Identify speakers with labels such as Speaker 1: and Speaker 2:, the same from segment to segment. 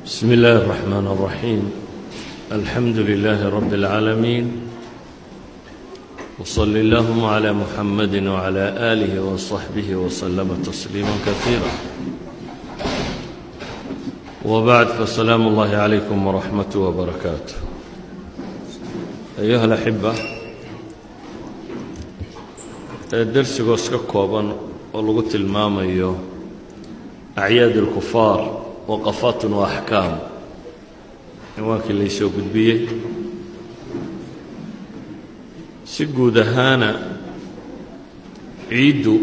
Speaker 1: بسم الله الرحمن الرحيم، الحمد لله رب العالمين، وصل اللهم على محمد وعلى آله وصحبه وسلم تسليما كثيرا، وبعد، فسلام الله عليكم ورحمته وبركاته. أيها الأحبة، darsigoo iska kooban oo lagu tilmaamayo أعياد الكفار وقفات وأحكام, cinwaankii laysoo gudbiyey. Si guud ahaana ciiddu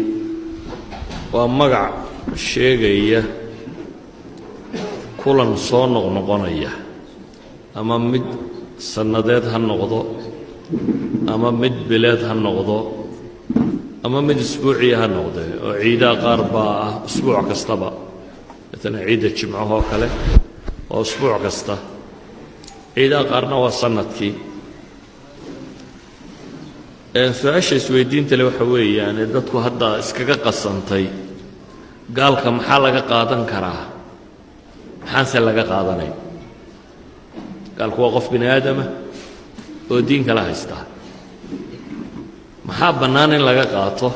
Speaker 1: waa magac sheegaya kulan soo noqnoqonaya, ama mid sannadeed ha noqdo, ama mid bileed ha noqdo, ama mid isbuuciya ha noqde, oo ciidaha qaar baa ah usbuuc kastaba. Maalan ciidda jimcahoo kale waa usbuuc kasta, ciidaha qaarna waa sanadkii. Su-aasha isweydiinta le waxa weeyaane, dadku hadda iskaga qasantay, gaalka maxaa laga qaadan karaa, maxaanse laga qaadanayn? Gaalku waa qof bini aadama oo diin kala haystaa. Maxaa bannaan in laga qaato,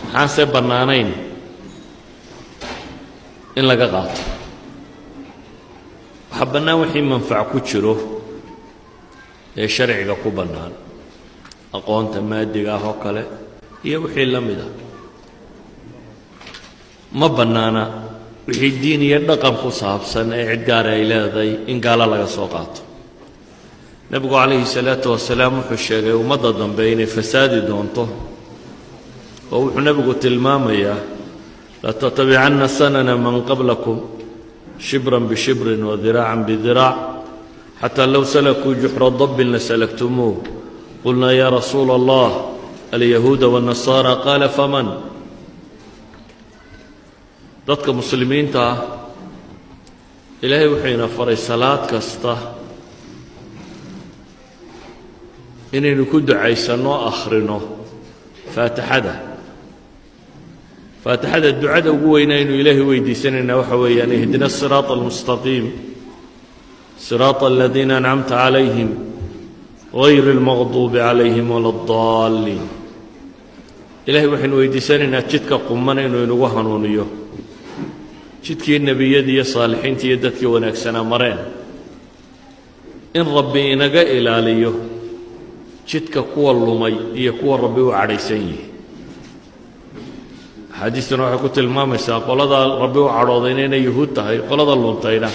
Speaker 1: maxaanse bannaanayn in laga qaato? Waxaa bannaan wixii manfac ku jiro ee sharciga ku bannaan, aqoonta maadiga ah oo kale iyo wixii la mid ah. Ma bannaana wixii diin iyo dhaqan ku saabsan ee cid gaara ay leedahay in gaalo laga soo qaato. Nebigu calayhi salaatu wasalaam wuxuu sheegay ummadda dambe inay fasaadi doonto, oo wuxuu nebigu tilmaamayaa: لتتبعن سنن من قبلكم شبرا بشبر وذراعا بذراع حتى لو سلكوا جحر ضب لسلكتموه. قلنا: يا رسول الله، اليهود والنصارى؟ قال: فمن؟ Dadka muslimiinta ah, Ilaahay wuxuu ina faray salaad kasta inaynu ku ducaysanno, akhrino Faatixada. Faatixada ducada ugu weyna aynu Ilaahay weydiisanaynaa waxa weeyaan: اهدنا الصراط المستقيم، صراط الذين أنعمت عليهم، غير المغضوب عليهم ولا الضالين. Ilahay waxaynu weydiisanaynaa jidka quman inuu inagu hanuuniyo, jidkii nebiyadii iyo saalixiintii iyo dadkii wanaagsanaa mareen, in Rabbi inaga ilaaliyo jidka kuwa lumay iyo kuwa Rabbi u cadhaysan yihi. Axaadiistuna waxay ku tilmaamaysaa qolada Rabbi u cadhoodayna inay Yuhuud tahay, qolada luntayna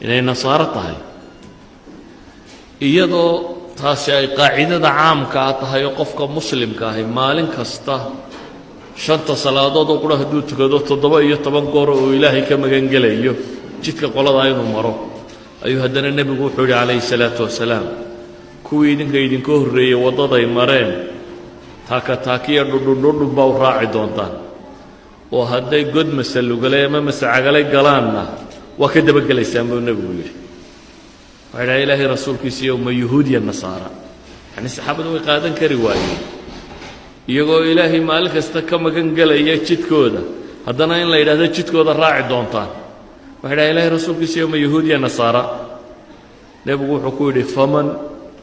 Speaker 1: inay Nasaaro tahay. Iyadoo taasi ay qaacidada caamka ah tahay oo qofka muslimka ahi maalin kasta shanta salaadood oo qura hadduu tukado 17 goor oo Ilaahay ka magan gelayo jidka qoladaa inuu maro, ayuu haddana nebigu wuxuu yidhi calayhi salaatu wasalaam: kuwii idinka idinka horreeyey waddaday mareen taaka taakiya, dhudhundhudhun baa u raaci doontaan, oo hadday god masalugalay ama masacagalay galaanna waa ka dabagelaysaan, buu nebigu yidhi. Waxay dhahay: Ilaahay rasuulkiisiiyo, ma Yuhuudiya Nasaara? Yacni saxaabadu way qaadan kari waayeen, iyagoo Ilaahay maalin kasta ka magan gelaya jidkooda, haddana in la yidhahdo jidkooda raaci doontaan. Waxay dhahay: Ilaahay rasuulkiisiiyo, ma Yuhuudiya Nasaara? Nebigu wuxuu ku yidhi: فمن؟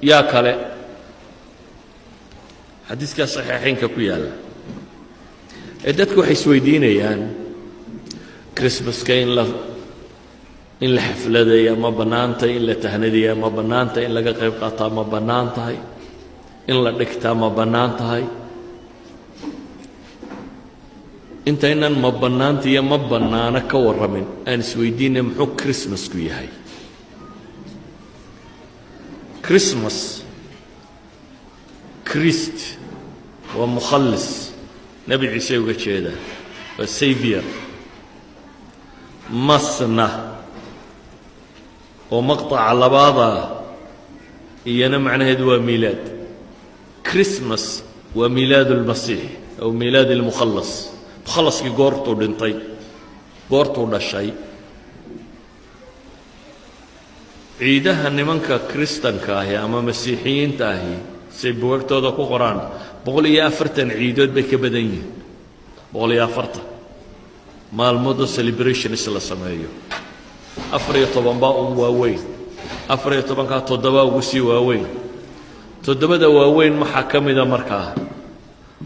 Speaker 1: Yaa kale? Xadiiskaa saxiixaynka ku yaalla. Ee dadku waxay isweydiinayaan: Christmaska in la xafladaya ma bannaantay? In la tahnadaya ma bannaantay? In laga qayb qaataa ma bannaan tahay? In la dhigtaa ma bannaan tahay? Intaynan ma bannaanta iyo ma bannaano ka warramin, aan isweydiinay muxuu Christmasku yahay. Christmas, Christ waa مخلص, Nebi Ciise uga jeedaa, waa savior. Masna oo maqطaca labaada iyana macnaheedu waa miilaad. Christmas waa ميلاد المسيح أو ميلاد المخلص, mukhalaskii goortuu dhintay, goortuu dhashay. Ciidaha nimanka Kristanka ahi ama Masiixiyiinta ahi, say bugagtooda ku qoraan, 140 ciidood bay ka badan yihiin, 140 maalmoodoo celebrations la sameeyo. 14 baa un waaweyn. 14-kaa toddobaa ugu sii waaweyn. Toddobada waaweyn waxaa ka mida markaa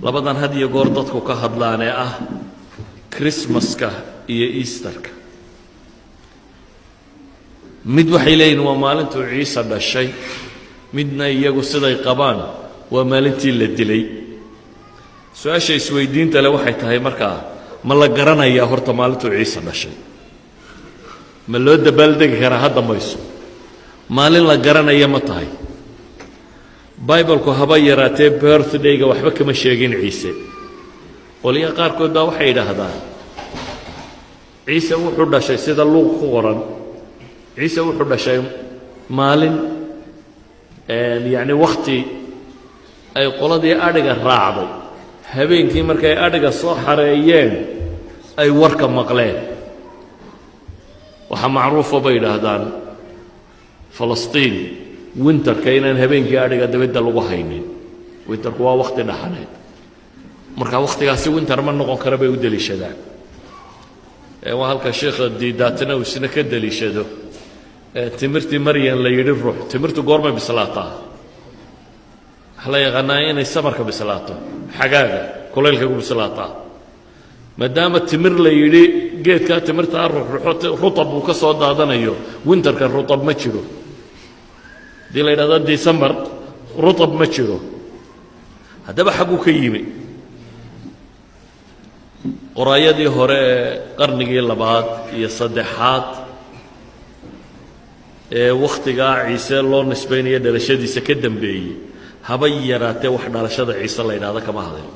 Speaker 1: labadan had iyo goor dadku ka hadlaan ee ah Christmaska iyo Easterka. Mid waxay leeyihin waa maalintuu Ciise dhashay, midna iyagu siday qabaan waa maalintii la dilay. Su-aasha isweydiinta le waxay tahay markaa, ma la garanayaa horta maalintuu Ciise dhashay? Ma loo dabaaldegi karaa? Ha dambayso, maalin la garanaya ma tahay? Bibleku haba yaraatee birthdayga waxba kama sheegin Ciise. Qolyaha qaarkood baa waxay yidhaahdaan Ciise wuxuu dhashay, sida Luuq ku qoran, Ciise wuxuu dhashay maalin, yacni wakhti ay qoladii adhiga raacday habeenkii markay adhiga soo xareeyeen ay warka maqleen. Waxaa macruufa bay yidhaahdaan Falastiin winterka inaan habeenkii adhiga dabadda lagu haynin. Winterku waa wakhti dhaxaneed, marka wakhtigaasi winter ma noqon kara bay u deliishadaan. Waa halka sheekha Diidaatina uu isna ka deliishado timirtii Maryan la yidhi ruux. Timirtu goormay bislaataa? Waxaa la yaqaanaa inay summerka bislaato, xagaaga kulaylka ku bislaataa. Maadaama timir la yidhi geedkaa timirtaa ruxruxo rutab uu ka soo daadanayo, winterka rutab ma jiro. Haddii la yidhahdo December, rutab ma jiro. Haddaba xagguu ka yimi? Qoraayadii hore ee qarnigii labaad iyo saddexaad ee wakhtigaa Ciise loo nisbaynayo dhalashadiisa ka dambeeyey haba yaraatee wax dhalashada Ciise la yidhahdo kama hadlin.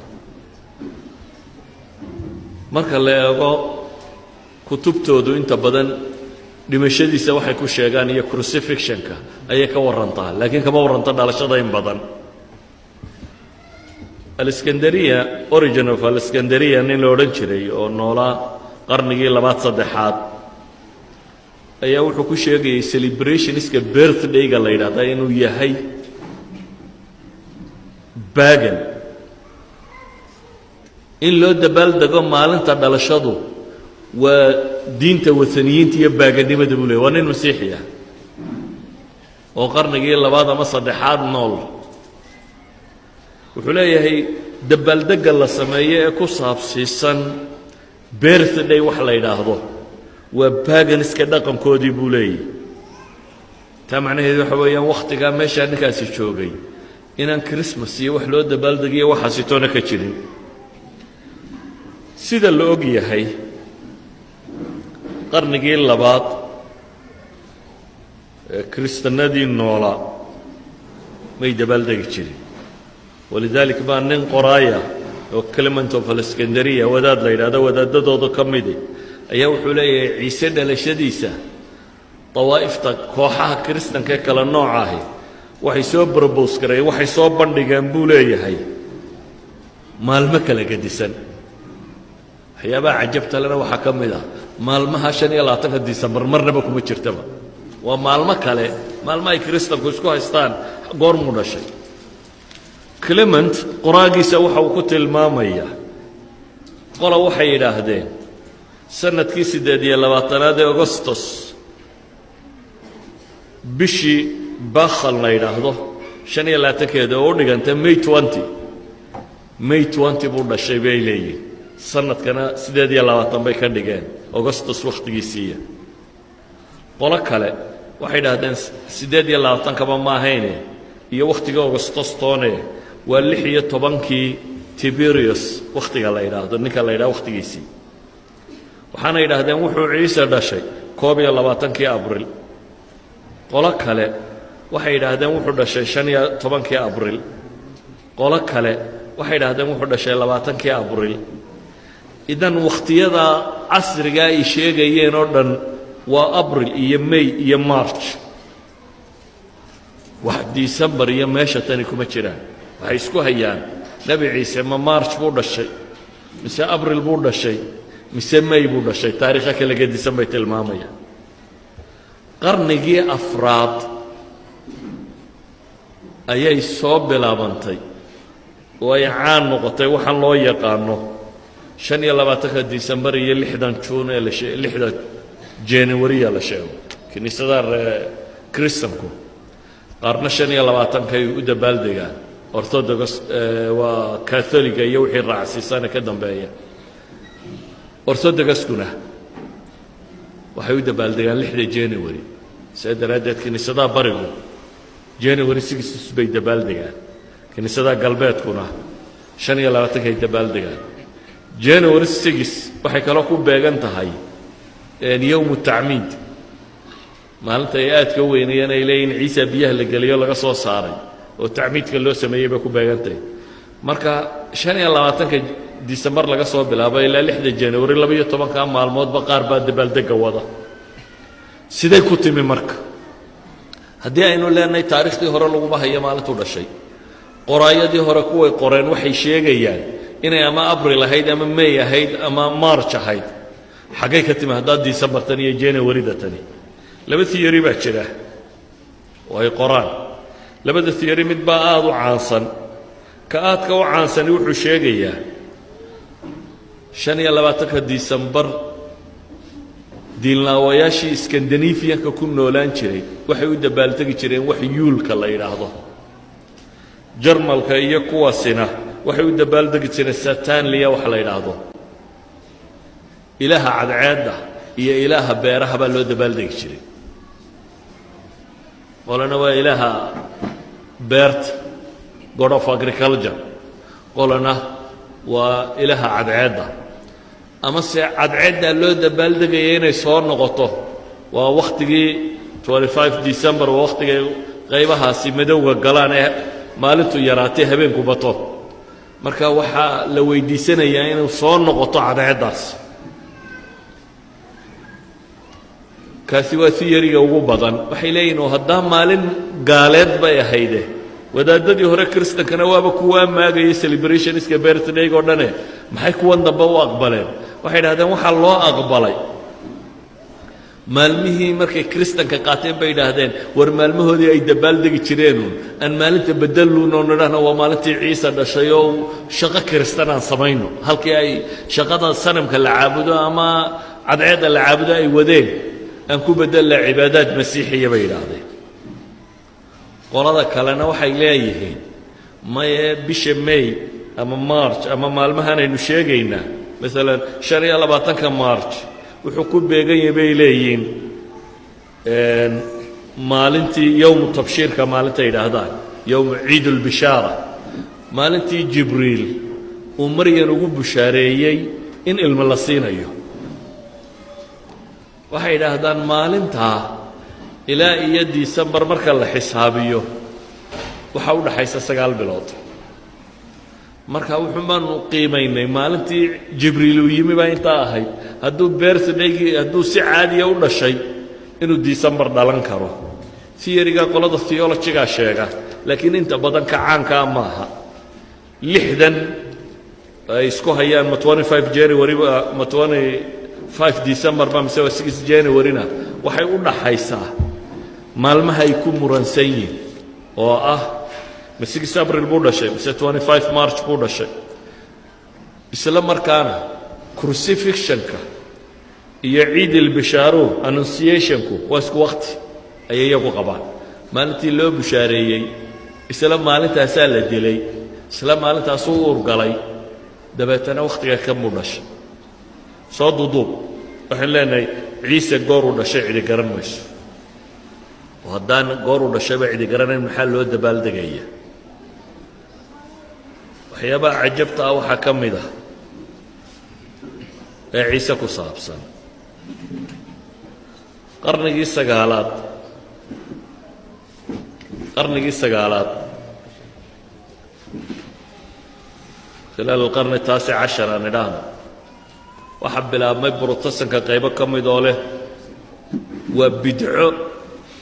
Speaker 1: Marka la eego kutubtoodu, inta badan dhimashadiisa waxay ku sheegaan iyo crucifixionka ayay ka warrantaa, laakiin kama warranto dhalashada in badan. Alexandria, Origen of Alexandria, nin la odhan jiray oo noolaa qarnigii labaad saddexaad ayaa wuxuu ku sheegayay celebrationska birthdayga la yidhahdaa inuu yahay pagan. In loo dabaaldego maalinta dhalashadu waa diinta wathaniyiinta iyo paganimada, buu leey. Waa nin Masiixi ah oo qarnigii labaad ama saddexaad nool. Wuxuu leeyahay dabaaldegga la sameeyo ee ku saabsiisan birthday wax la yidhaahdo waa paganiska dhaqankoodii, buu leeyahy. Taa macnaheedu waxa weeyaan wakhtigaa meeshaa ninkaasi joogay inaan Christmas iyo wax loo dabaaldegiyo waxaasi toona ka jirin. Sida la og yahay, qarnigii labaad ee Kiristanadii noolaa may dabaaldegi jirin. Walidalik baa nin qoraaya oo Clement of Alexandria wadaad la yidhahdo, wadaadadooda ka midi, ayaa wuxuu leeyahay Ciise dhalashadiisa dawaa'ifta kooxaha Kiristanka ee kala nooca ahi waxay soo propose gareen, waxay soo bandhigeen, buu leeyahay, maalmo kala gedisan. Waxyaabaha cajabta lena waxaa ka mid ah maalmaha 25-ka Disembar marnaba kuma jirtaba. Waa maalmo kale, maalmo ay Kiristanku isku haystaan goormuu dhashay. Clement qoraagiisa waxa uu ku tilmaamayaa, qola waxay yidhaahdeen sanadkii 28aad ee Augustus, bishii Bakhal la yidhaahdo 25-keeda, oo u dhiganta May 20, May 20 buu dhashay, bay leeyihin. Sanadkana 28 bay ka dhigeen, Augustus wakhtigiisiiya. Qolo kale waxay idhahdeen 28-kaba ma ahayne iyo wakhtigii Augustus toone, waa 16-kii Tiberius wakhtiga la yidhaahdo, ninka la yidhahdo wakhtigiisii. Waxaana yidhaahdeen wuxuu Ciise dhashay 21-kii Abril. Qolo kale waxay yidhaahdeen wuxuu dhashay 15-kii Abril. Qolo kale waxay yidhahdeen wuxuu dhashay 20-kii Abril. Idan wakhtiyada casrigaa ay sheegayeen oo dhan waa Abril iyo May iyo March. Wax December iyo meesha tani kuma jiraan. Waxay isku hayaan Nebi Ciise ma March buu dhashay mise Abril buu dhashay mise May buu dhashay? Taariikha kala gedisan bay tilmaamayaan. Qarnigii afraad ayay soo bilaabantay oo ay caan noqotay waxaan loo yaqaano 25-ka Disembar iyo 6-dan Juun ee la 6-da Januariya la sheego. Kiniisadaha ree Kristanku qaarna 25-kay u dabaaldegaan, Orthodox waa Catholiga iyo wixii raacsiisana ka dambeeya. Orthodoxkuna waxay u dabaaldegaan 6da January. Sidaa daraaddeed kiniisadaha barigu January 6 bay dabaaldegaan, kiniisadaha galbeedkuna 25-kay dabaaldegaan. January 6 waxay kaloo ku beegan tahay yowmu tacmiid, maalinta ay aadka u weynayeen, ay leeyihin Ciisa biyaha la geliyo laga soo saaray oo tacmiidka loo sameeyey bay ku beegantahay. Marka 25-ka Disembar laga soo bilaabo ilaa 6da January, 12-ka maalmoodba qaar baa dabaaldega wada. Siday ku timi marka, haddii aynu leenahay taariikhdii hore laguma hayo maalintuu dhashay? Qoraayadii hore kuway qoreen waxay sheegayaan inay ama Abril ahayd ama May ahayd ama March ahayd. Xaggay ka timi haddaa December tan iyo Januaryda tani? Laba theory baa jira oo ay qoraan. Labada theory mid baa aada u caansan. Ka aadka u caansani wuxuu sheegayaa 25-ka Disembar diinlaawayaashii Skandinafiyanka ku noolaan jiray waxay u dabbaaltegi jireen wax Yule-ka la yidhaahdo. Jarmalka iyo kuwaasina waxay u dabaaldegi jireen Saturnalia wax la yidhaahdo. Ilaaha cadceedda iyo ilaaha beeraha baa loo dabaaldegi jiray. Qolana waa ilaaha beerta, god of agriculture, qolana waa ilaaha cadceedda, ama se cadceeddaa loo dabaaldegaya inay soo noqoto. Waa wakhtigii 25 December, waa wakhtigay qaybahaasi madowga galaan ee maalintu yaraatay, habeenku bato. Marka waxaa la weydiisanayaa inuu soo noqoto cadceeddaas. Kaasi waa theory-ga ugu badan. Waxay leeyihin oo haddaa maalin gaaleed bay ahayde, wadaadadii hore Kristankana waaba kuwaa maagaya celebrationska birthday-ga o dhane, maxay kuwan dambe u aqbaleen? Waxay idhahdeen waxaa loo aqbalay maalmihii markay Kristanka qaateen bay idhaahdeen, war maalmahoodii ay dabaaldegi jireenuun aan maalinta bedeluun oo nidhahno waa maalintii Ciise dhashay oo shaqo Kristan aan samayno, halkii ay shaqada sanamka la caabudo ama cadceedda la caabudo ay wadeen, aan ku bedella cibaadaad masiixiya, bay yidhaahdeen. Qolada kalena waxay leeyihiin maye, bisha May ama March ama maalmahan aynu sheegaynaa, maalan 25-ka March, wuxuu ku beegan yahay, bay leeyihiin, maalintii yowmu tabshiirka, maalinta yidhaahdaan yowmu ciid ulbishaara, maalintii Jibriil uu Maryan ugu bushaareeyey in ilmo la siinayo. Waxay yidhaahdaan maalintaa ilaa iyo Disembar marka la xisaabiyo waxaa u dhaxaysa 9 bilood. Marka wuxuun baanu qiimaynay maalintii Jibriil uu yimi baa intaa ahayd. Hadduu birthdaygii, hadduu si caadiya u dhashay, inuu Disembar dhalan karo. Theory-ga qolada theology-gaa sheega, laakiin inta badan ka caankaa maaha. 6-dan ay isku hayaan, ma 25 January ba, ma 25 December ba, mise waa 6 January-na, waxay u dhaxaysaa maalmaha ay ku muransan yihin oo ah ma 6 April buu dhashay mise 25 March buu dhashay. Isla markaana crucifixionka iyo ciid ilbishaaru, annunciationku, waa isku waqti ayay iyagu qabaan. Maalintii loo bushaareeyey isla maalintaasaa la dilay, isla maalintaasuu uurgalay, dabeetana wakhtiga ka muu dhashay. Soo duduub, waxaynu leenahay Ciise gooruu dhashay cidi garan mayso. Oo haddaan gooruu dhashayba cidi garanayn, maxaa loo dabaaldegaya? Waxyaabaha cajabta ah waxaa ka mid ah ee Ciise ku saabsan, qarnigii sagaalaad, qarnigii sagaalaad, khilaal alqarni taasic cashar aan idhaahno, waxaa bilaabmay Brotestanka qaybo ka mid oo leh waa bidco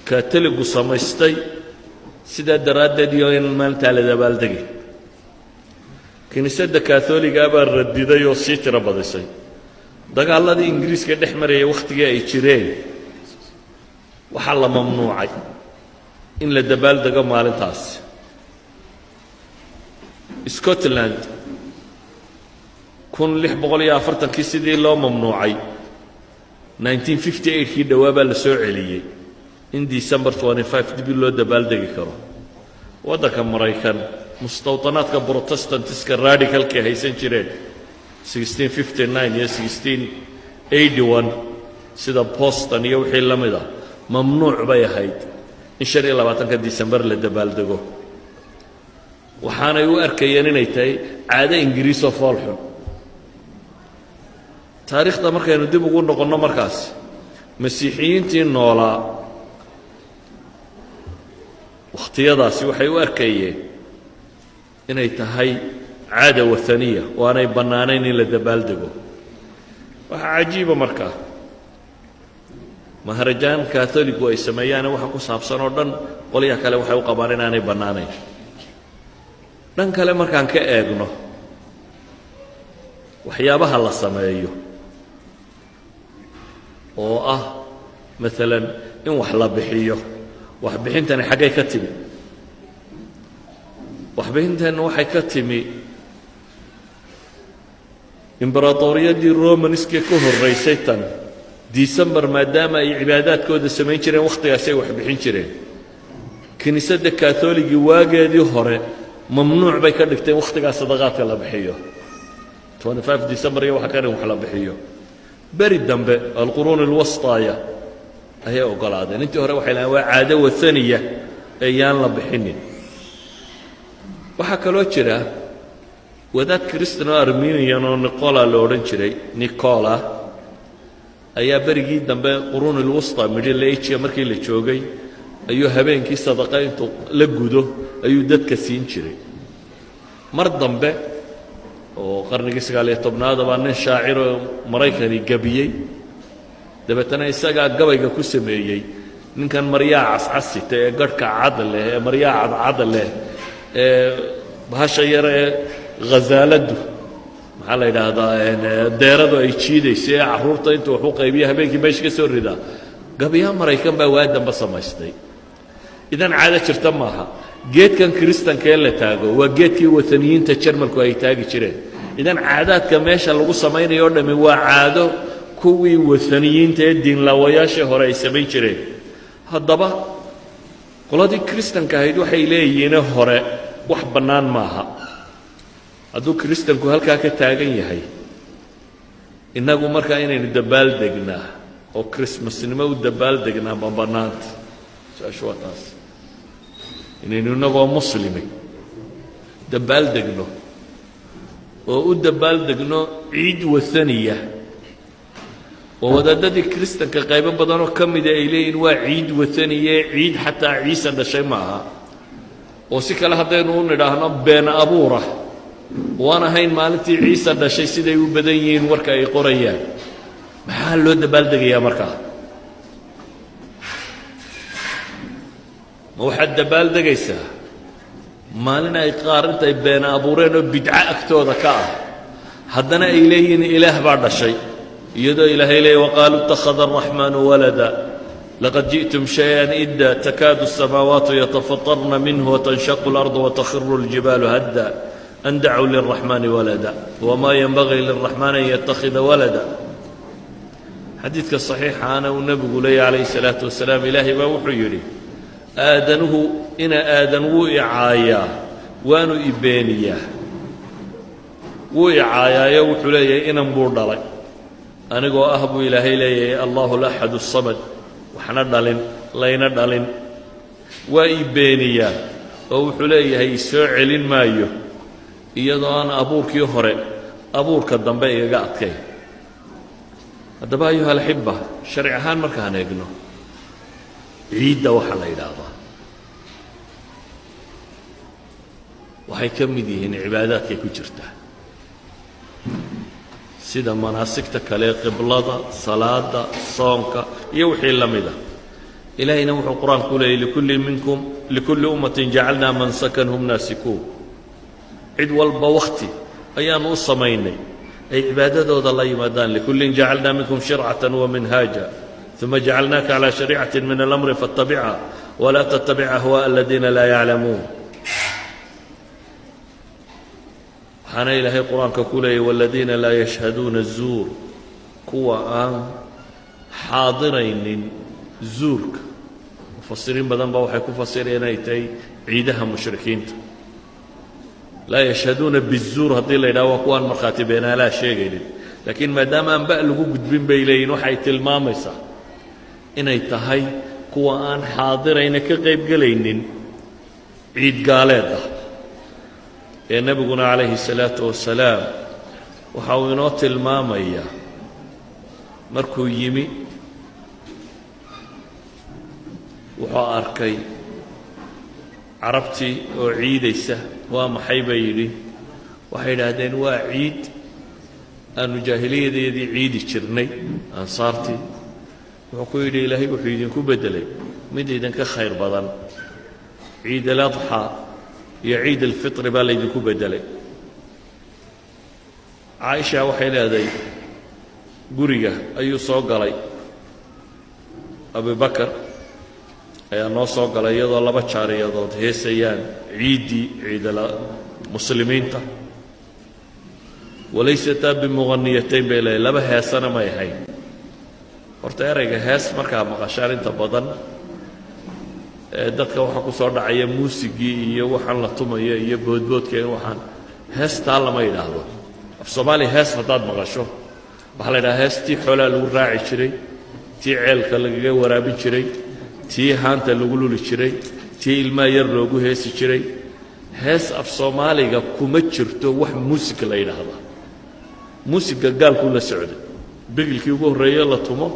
Speaker 1: Katoligu samaystay, sidaa daraaddeed iyo in maalintaa la dabaaldegay. Kiniisadda Katholigaa baa radiday oo sii tiro badisay. Dagaaladii Ingiriiska dhex marayay wakhtigii ay jireen waxaa la mamnuucay in la dabaaldego maalintaasi. Scotland 1640-kii sidii loo mamnuucay. 1958kii dhowaa baa la soo celiyey in December 25 dib in loo dabaaldegi karo. Waddanka Maraykan mustawtanaadka Protestantiska radicalka haysan jireen 1659 iyo 1681, sida Boston iyo wixii la mid a, mamnuuc bay ahayd in 25-ka December la dabaaldego. Waxaanay u arkayeen inay tahay caado Ingiriisoo foolxun. Taariikhda markaynu dib ugu noqonno, markaas Masiixiyiintii noolaa wakhtiyadaasi waxay u arkayeen inay tahay caada wathaniya oo aanay bannaanayn in la dabaaldego. Waxaa cajiiba markaa, maharajaan Katholigu ay sameeyaane waxa ku saabsan oo dhan, qolyaha kale waxay u qabaan inaanay bannaanayn. Dhan kale markaan ka eegno, waxyaabaha la sameeyo oo ah maalan in wax la bixiyo, waxbixintani xaggay ka timi? Waxbixintani waxay ka timi imberatoriyadii Romanskee ka horraysay tan. December maadaama ay cibaadaadkooda samayn jireen, wakhtigaasi ay wax bixin jireen. Kiniisadda Katholigii waageedii hore mamnuuc bay ka dhigteen wakhtigaa sadaqaadka la bixiyo, 25 December iyo waxa kan in wax la bixiyo. Beri dambe, alquruun alwastaaya, ayay oggolaadeen. Intii hore waxay lahayn waa caado wathaniya ee yaan la bixinin. Waxaa kaloo jira wadaad Christian oo Armenian oo Nicola la odhan jiray. Nicola ayaa berigii dambe, quruun ilwusta, Middle Agea markii la joogay, ayuu habeenkii sadaqa intuu la gudo ayuu dadka siin jiray. Mar dambe oo qarnigii 19aad baa nin shaaciroo Maraykani gebiyey. Dabeetana isagaa gabayga ku sameeyey ninkan maryaha cascasita ee garhka cad leh, ee maryaha cadcad leh, ee bahasha yar ee khasaaladdu, maxaa la yidhaahdaa, deeradu ay jiidayso, ee carruurta intuu wax u qaybiya habeenkii meesha ka soo ridaa. Gabayaa Maraykan baa waa dambe samaystay. Idan caado jirta maaha. Geedkan Kiristanka ee la taago waa geedkii wataniyiinta Jarmalku ay taagi jireen. Idan caadaadka meesha lagu samaynayo o dhammi waa caado kuwii wataniyiinta ee diinlaawayaashii hore ay samayn jireen. Haddaba qoladii Kiristanka ahayd waxay leeyihiine hore wax bannaan maaha. Hadduu Kiristanku halkaa ka taagan yahay, innagu markaa inaynu dabaaldegnaa oo Christmasnimo u dabaaldegnaa ma bannaanta? Su-aashu waa taas. Inaynu innagoo muslimi dabaaldegno oo u dabaaldegno ciid wathaniya oo wadaadadii Kiristanka qaybo badanoo ka mida ay leeyihin waa ciid wathaniye, ciid xataa Ciise dhashay ma aha, oo si kale haddaynu u nidhaahno been abuurah, waan ahayn maalintii Ciise dhashay siday u badan yihiin warka ay qorayaan, maxaa loo dabaaldegayaa markaa? Ma waxaad dabaaldegaysaa maalin ay qaar intay been abuureen oo bidco agtooda ka ah, haddana ay leeyihiin Ilaah baa dhashay, iyadoo Ilaahay leeyay: "Waqaaluu ittakhada araxmaanu walada laqad ji'tum shay-an idda, takaadu الsamaawaatu yatafatarna minhu watanshaqu اlardu watakhiru اljibaalu hadda an dacuu lilraxmaani walada wma yenbagii lilraxmaani an yattakhida walada"? Xadiidka saxiixaana uu nebigu leeyahy calayhi salaatu wasalaam, Ilaahay baa wuxuu yidhi: "Aadanuhu ina aadan wuu icaayaa, waanu i beeniyaa." Wuu icaayaayo, wuxuu leeyahay inan buu dhalay, anigoo ah buu Ilaahay leeyahay Allahu alaxad asamad, waxna dhalin layna dhalin. Waa i beeniyaa oo wuxuu leeyahay isoo celin maayo, iyadoo aan abuurkii hore abuurka dambe igaga adkayn. Haddaba, ayuha alaxiba, sharci ahaan markaan eegno ciidda waxaa la yidhaahdaa waxay ka mid yihiin cibaadaadkay ku jirtaa, sida manaasigta kale, qiblada, salaada, soonka iyo wixii la mida. Ilaahayna wuxuu Qur-aanku leeyay: "Likulli minkum, likulli ummatin jacalnaa mansakan hum naasikuun." Cid walba wakhti ayaanu u samaynay ay cibaadadooda la yimaadaan. "Likullin jacalnaa minkum shircatan wa minhaaja, uma jacalnaaka calaa shariicatin min alamri faاtabicha walaa tattabic ahwaaءa aladiina laa yaclamuun." Waxaana Ilaahay Qur-aanka ku leeyay: "Waladiina laa yashhaduuna azuur", kuwa aan Xaadiraynin zuurka. Mufasiriin badan baa waxay ku fasireen inay tahay ciidaha mushrikiinta. Laa yashhaduuna bizuur haddii la yidhaha, waa kuwaan markhaati beenaalaha sheegaynin, laakiin maadaama aan ba lagu gudbin, bay leeyihin, waxay tilmaamaysaa inay tahay kuwa aan xaadirayna, ka qaybgelaynin ciid gaaleed ah. Ee nebiguna calayhi salaatu wasalaam waxa uu inoo tilmaamayaa, markuu yimi wuxuu arkay Carabtii oo ciidaysa. "Waa maxay?" bay yidhi. Waxay yidhaahdeen, "Waa ciid aanu jaahiliyadeedii ciidi jirnay." Ansaartii wuxuu ku yidhi, "Ilaahay wuxuu idinku beddelay mid idinka khayr badan. Ciid aladxaa iyo ciid alfitri baa laydinku beddelay." Caaisha waxay leedahay, guriga ayuu soo galay Abubakar, ayaa noo soo galay iyadoo laba jaariyadood heesayaan ciiddii ciidala muslimiinta. Walaysataa bimuqaniyatayn, bay leedahay, laba heesana may ahayn. Horta erayga hees markaa maqashaan, inta badan dadka waxaa ku soo dhacaya muusigii iyo waxaan la tumayo iyo boodboodka. In waxaan heestaa lama yidhaahdo. Af Soomaaliya hees haddaad maqasho, waxaa la yidhaha hees tii xoolaa lagu raaci jiray, tii ceelka lagaga waraabin jiray, tii haanta lagu luli jiray, tii ilmaha yar loogu heesi jiray. Hees af Soomaaliga kuma jirto wax muusig la yidhaahda. Muusigga gaalkuu la socday, bigilkii ugu horreeye la tumo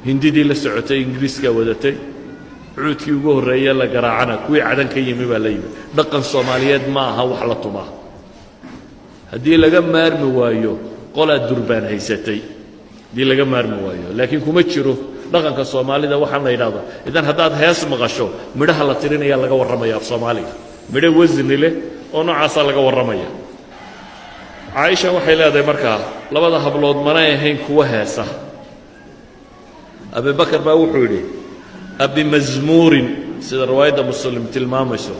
Speaker 1: Hindidii la socotay, Ingiriiskaa wadatay. Cuudkii ugu horreeye la garaacana kuwii Cadan ka yimi baa la yimi. Dhaqan Soomaaliyeed ma aha wax la tumaa. Haddii laga maarmi waayo, qolaa durbaan haysatay, haddii laga maarmi waayo, laakiin kuma jiro dhaqanka Soomaalida waxaan la yidhahdo. Idan haddaad hees maqasho, midhaha la tirinaya laga warramaya af Soomaaliga, midho wasni leh oo noocaasaa laga warramaya. Caaisha waxay leedahay markaa, labada hablood manay ahayn kuwa heesa. Abibakar baa wuxuu yidhi, abimazmuurin, sida riwaayadda Muslim tilmaamayso,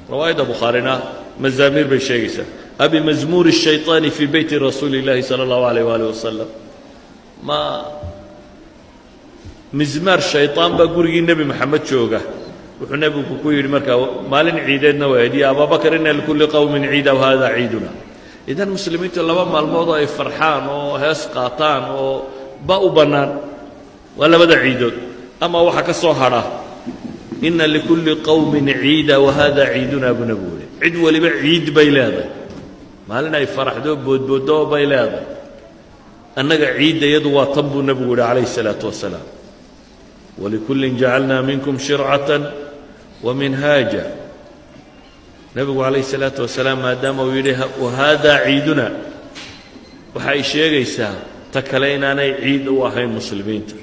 Speaker 1: riwaayadda Bukhaarina mazaamiir bay sheegaysaa, abimazmuuri الshayطaani fii beyti rasuuli اllahi salى اllahu alayh waalih wasalam? Ma mizmaar shayطaan baa gurigii Nebi Maxamed jooga? Wuxuu nebigu ku yidhi markaa, maalin ciideedna waa ya Ababakar, ina likulli qowmin ciida wahada ciiduna. Idan muslimiintu laba maalmood oo ay farxaan oo hees qaataan oo ba u bannaan waa labada ciidood. Ama waxaa ka soo hadha, ina likulli qowmin ciida wahada ciiduna, buu nebigu yihi. Cid waliba ciid bay leedahay, maalin ay faraxdo, boodbooddo bay leedahay. Annaga ciidda iyadu waa tan, buu nebigu yihi calayhi الsalaatu wasalaam. Walikullin jacalnaa minkum shircatan wa minhaaja. Nebigu calayhi الsalaatu wasalaam maadaama uu yidhi wahaadaa ciiduna, waxa ay sheegaysaa ta kale inaanay ciid u ahayn muslimiinta.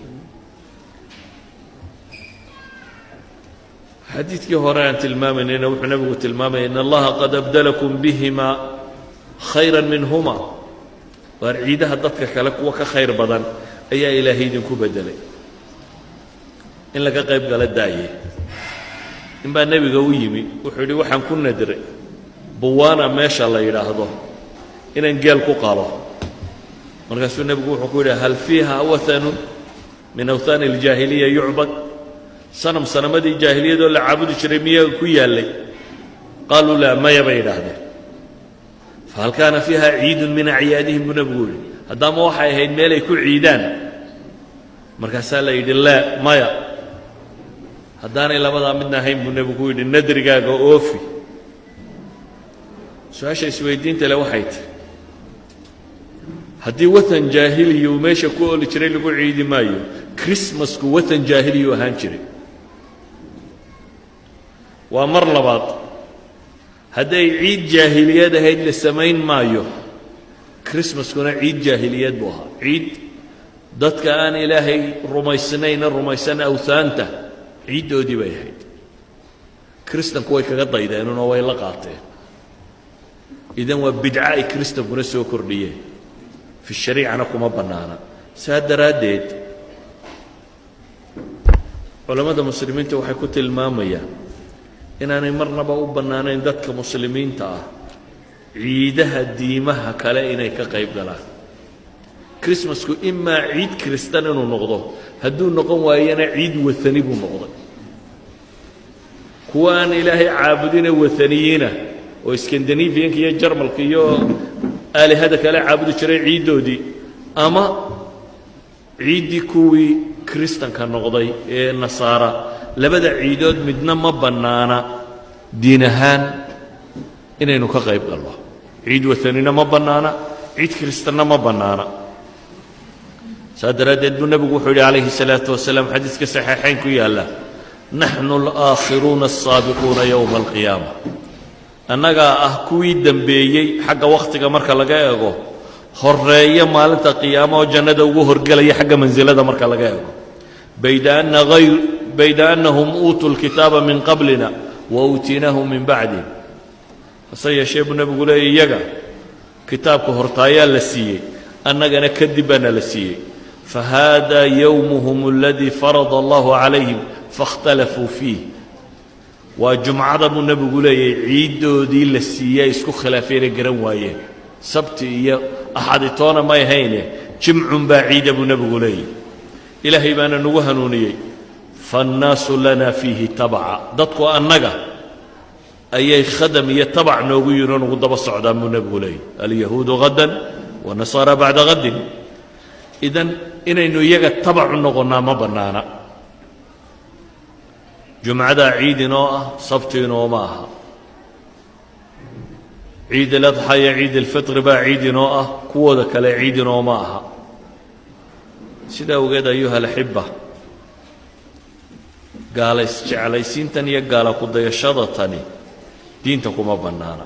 Speaker 1: Xadiidkii hore aan tilmaamaynayna wuxuu nebigu tilmaamaya, in allaha qad abdalakum bihima khayra minhuma. Waar ciidaha dadka kale kuwa ka khayr badan ayaa Ilaahay idinku beddelay. In laga qayb gala daaye, in baa nebiga u yimi, wuxuu yidhi, "Waxaan ku nadray Buwaana meesha la yidhaahdo inaan geel ku qalo." Markaasuu nebigu wuxuu ku yidhi, "Hal fiiha wathanun min awthaani aljaahiliya yucbad? Sanam sanamadii jaahiliyadoo la caabudi jiray miyaa ku yaallay?" Qaaluu laa, maya bay yidhaahdeen. "Fahal kaana fiiha ciidun min acyaadihim?" buu nebigu yidhi. Haddaama waxay ahayd meelay ku ciidaan? Markaasaa la yidhi, laa, maya. "Haddaanay labadaa midna ahayn," buu nebigu ku yidhi, "nadrigaaga oofi." Su-aasha isweydiinta le waxay tahy, haddii wathan jaahiliya uu meesha ku oli jiray lagu ciidi maayo, Christmasku wathan jaahiliyuu ahaan jiray. Waa mar labaad, hadday ciid jaahiliyad ahayd la samayn maayo, Christmaskuna ciid jaahiliyad buu ahaa, ciid dadka aan Ilaahay rumaysnayna rumaysan awhaanta ciiddoodii bay ahayd. Kristanku way kaga daydeenunoo way la qaateen. Idan waa bidco ay kristankuna soo kordhiyeen, fi shariicana kuma bannaana. Saa daraaddeed culammada muslimiinta waxay ku tilmaamayaan inaanay marnaba u bannaanayn dadka muslimiinta ah ciidaha diimaha kale inay ka qayb galaan. Christmasku imaa ciid Kristan inuu noqdo, hadduu noqon waayana ciid wathani buu noqday. Kuwa aan Ilaahay caabudine wathaniyiina oo Scandinavianka iyo Jarmalka iyo aalihada kale caabudi jiray ciiddoodii, ama ciiddii kuwii Kristanka noqday ee Nasaara, labada ciidood midna ma bannaana diin ahaan inaynu ka qayb galno. Ciid wathanina ma bannaana, ciid Kristanna ma bannaana. Saa daraaddeed buu nebigu wuxuu yidhi calayhi salaatu wasalaam, xadiiska saxiixayn ku yaalla: "Naxnu alaakhiruuna asaabiquuna yowma alqiyaama." Annagaa ah kuwii dembeeyey xagga wakhtiga marka laga eego, horeeya maalinta qiyaama oo jannada ugu horgelaya xagga mansilada marka laga eego. Bayda annahum uutuu lkitaaba min qablina wa uutiinaahu min bacdihim. Hase yeeshee buu nebigu leeyay, iyaga kitaabka hortaayaa la siiyey, annagana kadib baana la siiyey. Fahada yowmuhum aladii farada allahu calayhim faاkhtalafuu fiih. Waa jumcada buu nebigu leeyahy ciiddoodii la siiyey ay isku khilaafeenay garan waayeen. Sabti iyo axaditoona may hayne, jimcun baa ciida buu nebigu leeyahy. Ilaahay baana nagu hanuuniyey. Faannaasu lana fiihi tabca, dadku annaga ayay khadam iyo tabac noogu yihin oo nagu daba socdaan buu nebigu leeyahy. Alyahuudu hadan wanasaara bacda hadin. Idan inaynu iyaga tabacu noqonnaa ma bannaana. Jumcadaa ciid inoo ah, sabti inooma aha. Ciid aladxa iyo ciid alfitri baa ciid inoo ah, kuwooda kale ciid inooma aha. Sidaa awgeed, ayuha alaxiba, gaala isjeclaysiintan iyo gaala kudayashada tani diinta kuma bannaana.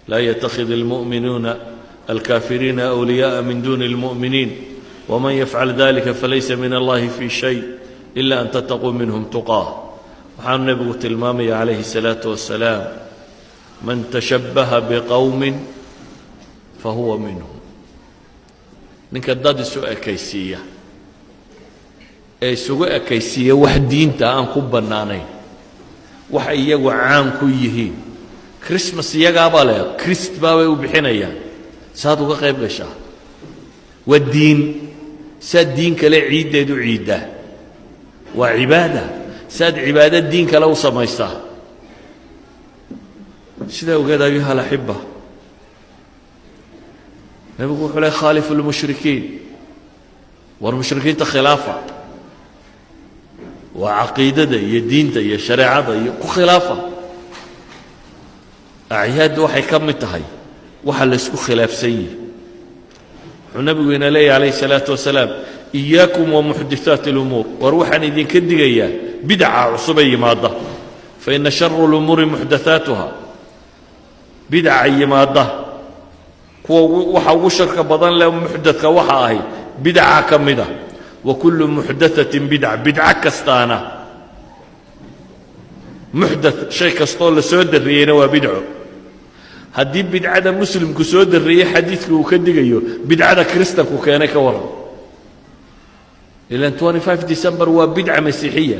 Speaker 1: Laa yattakhid almu'minuuna alkaafiriina awliyaaءa min duuni اlmu'miniin, wman yafcal dalika falaysa min allahi fi shay ila an tattaquu minhum tuqaah. Waxaanu nebigu tilmaamaya calayhi الsalaatu wasalaam: man tashabbaha biqowmin fahuwa minhum. Ninka dad isu ekaysiiya ee isugu ekaysiiya wax diinta aan ku bannaanayn, wax iyagu caan ku yihiin, Christmas iyagaabaa leh, Christ baabay u bixinayaan, saad uga qayb gashaa? Waa diin, saad diin kale ciiddeed u ciiddaa? Waa cibaada, saad cibaado diin kale u samaysaa? Sidaa ogeed, ayuha alaxiba, nebigu wuxuu leh: khaalifu lmushrikiin. War mushrikiinta khilaafa, waa caqiidada iyo diinta iyo shareecada iyo ku khilaafa. Acyaaddu waxay ka mid tahay waxa la ysku khilaafsan yihi. Wuxuu nebigu ina leeyahy calayhi salaatu wasalaam: iyaakum wa muxdithaati اlumuur. War waxaan idinka digayaa bidaca cusubay yimaadda. Fa ina shara اlumuuri muxdathaatuha. Bidaca yimaadda kuwa waxa ugu sharka badan leh muxdadka waxa ahi bidaca ka mida. Wa kullu muxdathatin bidca, bidco kastaana muxdath, shay kastoo la soo darriyeyna waa bidco. Haddii bidcada muslimku soo darriyey xadiidka uu ka digayo, bidcada Kristanku keenay ka warran? Ilan 25 December waa bidca masiixiya,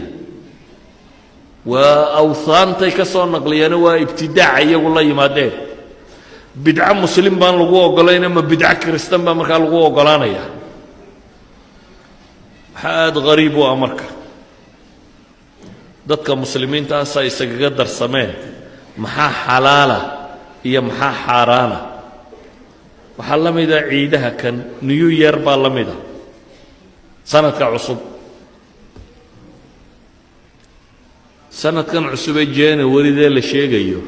Speaker 1: waa awhaantay ka soo naqliyeeno, waa ibtidaaca iyagu la yimaadeen. Bidco muslim baan lagu oggolayn, ama bidco Kristan baa markaa lagu oggolaanaya? Waxaa aada khariib u ah marka dadka muslimiinta asa isagaga darsameen maxaa xalaala iyo maxaa xaaraana. Waxaa la mida ciidaha kan New Year baa la mida, sanadka cusub. Sanadkan cusubee January-dee la sheegayo,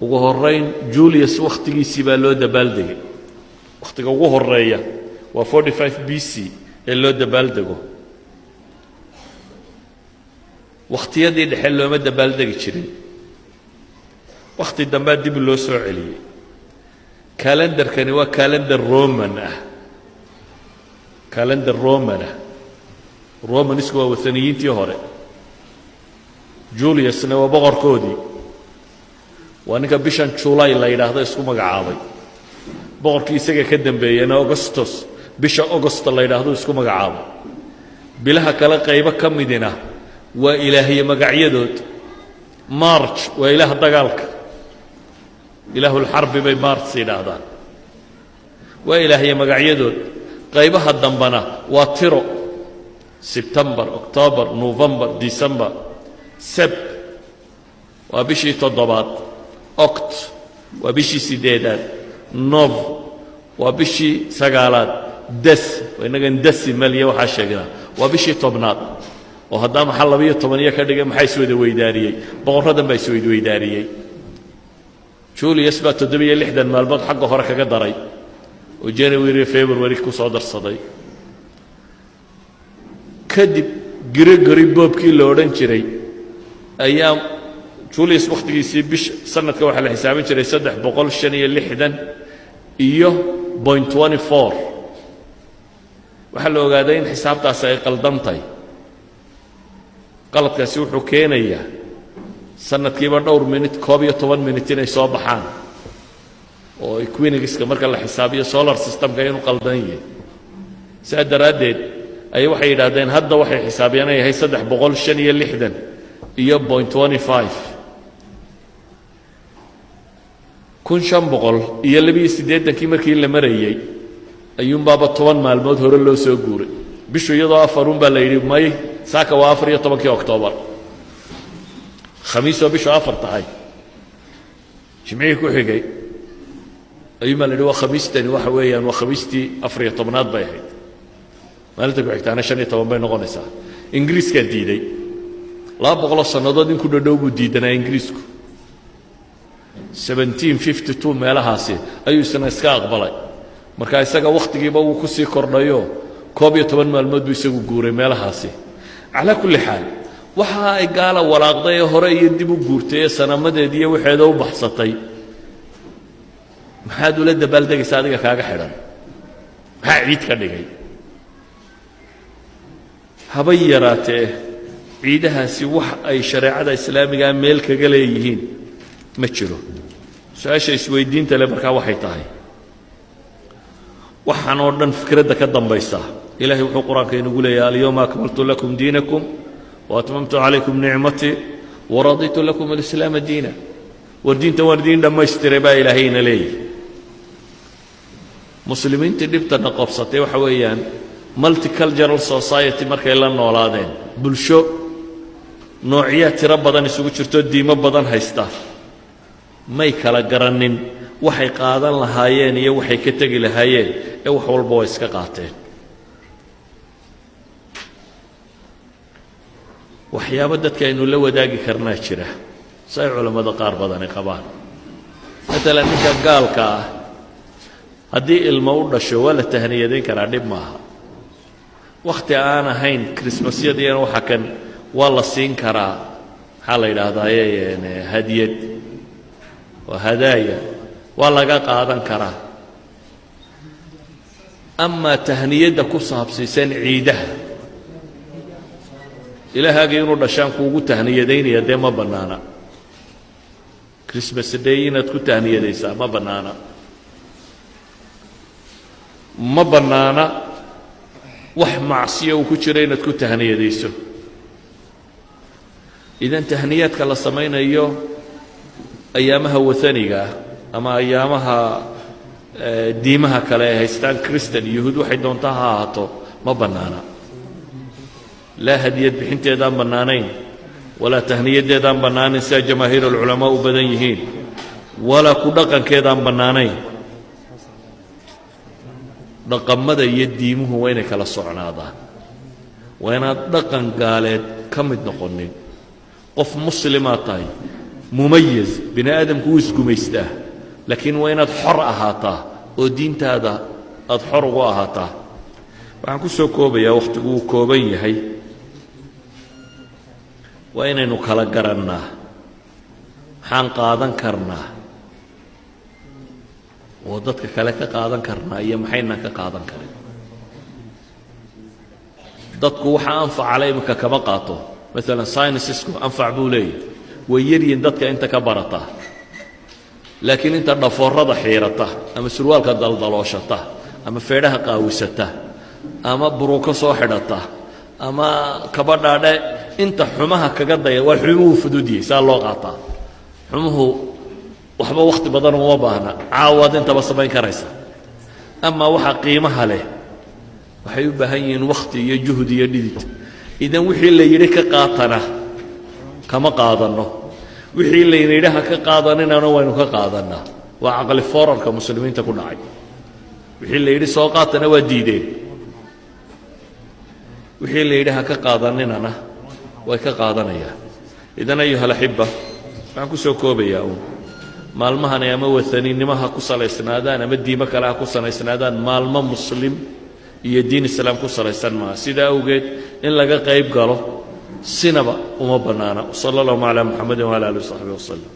Speaker 1: ugu horeyn Julius wakhtigiisii baa loo dabaaldegay. Wakhtiga ugu horeeya waa 45 BC ee loo dabaaldego. Wakhtiyadii dhexe looma dabaaldegi jirin, wakhti dambea dib loo soo celiyey. Kalendarkani waa kalendar Roman ah, kalendar Roman ah. Romanisku waa wathaniyiintii hore, Juliusna waa boqorkoodii, waa ninka bishan Julay la yidhaahdo isku magacaabay. Boqorkii isaga ka dambeeyena Augustus, bisha Augost la yidhaahdo isku magacaabay. Bilaha kale qaybo ka midina waa ilaahiye magacyadood. March waa ilaah dagaalka, ilaahulxarbi bay Mars yidhaahdaan. Waa ilaahya magacyadood. Qaybaha dambana waa tiro: Sebtembar, October, November, December. Sep waa bishii toddobaad, Oct waa bishii sideedaad, Nov waa bishii sagaalaad, Dec, innagan decimal iyo waxaa sheegnaa, waa bishii 10aad. Oo haddaa maxaa 12 iyo ka dhigay? Maxaa iswada weydaariyey? Boqorradan baa isweydweydaariyey. Julius baa 67 maalmood xagga hore kaga daray oo January, February ku soo darsaday. Kadib Gregory pope-kii la odhan jiray ayaa Julius wakhtigiisii bish sanadka waxaa la xisaabin jiray 365.24. Waxaa la ogaaday in xisaabtaasi ay qaldantahay. Qaladkaasi wuxuu keenayaa sanadkiiba dhowr minit, 11 minit inay soo baxaan oo equinox-ka marka la xisaabiyo solar systemka inuu qaldan yahay. Saa daraaddeed ayay waxay yidhaahdeen hadda waxay xisaabiyaan inay yahay 365.25. 1582kii markii la marayey ayuunbaaba 10 maalmood hore loo soo guuray. Bishu iyadoo afarun baa la yidhi may, saaka waa 14kii Oktoobar, Khamiisoo bishu afar tahay. Jimcihii ku xigay ayuun baa la yidhi waa Khamiistani, waxa weeyaan waa Khamiistii 14aad bay ahayd. Maalinta ku xigtaana 15 bay noqonaysaa. Ingiriiskaa diiday. 200 sannadood in ku dhodhow buu diidanaa Ingiriisku. 1752 meelahaasi ayuu isna iska aqbalay. Marka isaga wakhtigiiba wuu ku sii kordhayo, 11 maalmood buu isagu guuray meelahaasi. Calaa kulli xaal, waxa ay gaala walaaqday ee hore iyo dib u guurtay ee sanamadeed iyo waxeeda u baxsatay, maxaad ula dabaaldegaysa? Adiga kaaga xidhan maxaa ciid ka dhigay? Habay yaraatee ciidahaasi wax ay shareecada islaamigaa meel kaga leeyihiin ma jiro. Su-aasha isweydiinta le markaa waxay tahay, waxaan oo dhan fikradda ka dambaysa, Ilahay wuxuu Qur-aanka inugu leeyahay: "اليوم أكملت لكم دينكم وأتممت عليكم نعمتي ورضيت لكم الإسلام دينا." War diinta waan idiin dhammaystiray baa Ilaahayna leeyahy. Muslimiintii dhibtana qabsatay waxa weeyaan multicultural society markay la noolaadeen, bulsho noocyaa tiro badan isugu jirto, diimo badan haysta, may kala garannin waxay qaadan lahaayeen iyo waxay ka tegi lahaayeen, ee wax walba way iska qaateen. Waxyaabo dadka aynu la wadaagi karnaa jira, si ay culammada qaar badani qabaan. Maalan, ninka gaalka ah haddii ilmo u dhasho waa la tahniyadayn karaa, dhib maaha. Wakhti aan ahayn Christmasyadiina waxa kan waa la siin karaa, maxaa la yidhaahdaaye, hadiyad waa hadaaya, waa laga qaadan karaa. Amaa tahniyadda ku saabsiisan ciidaha, ilahaagii inuu dhashaan kuugu tahniyadaynaya, dee ma bannaana. Christmas Day inaad ku tahniyadaysaa ma bannaana. Ma bannaana wax macsiya uu ku jiro inaad ku tahniyadayso. Idan tahniyaadka la samaynayo ayaamaha wathaniga ah ama ayaamaha diimaha kale ay haystaan, Christan, Yahuud, waxay doontaa ha ahaato, ma bannaana. Laa hadiyad bixinteedaan bannaanayn, walaa tahniyadeedaan bannaanayn, sidaa jamaahiir alculamaa u badan yihiin, walaa ku dhaqankeedaan bannaanayn. Dhaqamada iyo diimuhu waa inay kala socnaadaan. Waa inaad dhaqan gaaleed ka mid noqonin. Qof muslimaad tahay, mumayaz. Bini aadamku wuu isgumaystaa, laakiin waa inaad xor ahaataa oo diintaada aada xor ugu ahaataa. Waxaan ku soo koobayaa, wakhtigu wuu kooban yahay, waa inaynu kala garannaa maxaan qaadan karnaa oo dadka kale ka qaadan karnaa iyo maxaynaan ka qaadan karin. Dadku waxa anfacale iminka kama qaato. Maalan, sciencesku anfac buu leeyahy, way yaryihin dadka inta ka barata, laakiin inta dhafoorada xiirata ama surwaalka daldalooshata ama feedhaha qaawisata ama buruko soo xidhata ama kabadhaadhe, inta xumaha kaga daya, waa xumuhu fududiyey. Saa loo qaataa xumuhu, waxba wakhti badan uma baahna, caawaad intaba samayn karaysa. Amaa waxa qiimaha leh waxay u baahan yihiin wakhti iyo juhdi iyo dhidid. Idan wixii la yidhi ka qaatana kama qaadanno, wixii layna yidhi ha ka qaadaninana waynu ka qaadannaa. Waa caqli foorarka muslimiinta ku dhacay. Wixii la yidhi soo qaatana waa diideen, wixii la yidhi ha ka qaadaninana way ka qaadanayaan. إذن أيها الأحبة, waxaan ku soo koobayaa uun, maalmahani ama wathaninimo ha ku salaysnaadaan ama diimo kale ha ku salaysnaadaan, maalmo muslim iyo diin islaam ku salaysan maaha. Sidaa awgeed in laga qayb galo sinaba uma bannaana. وصلى اللهم على محمد وعلى آله وصحبه وسلم.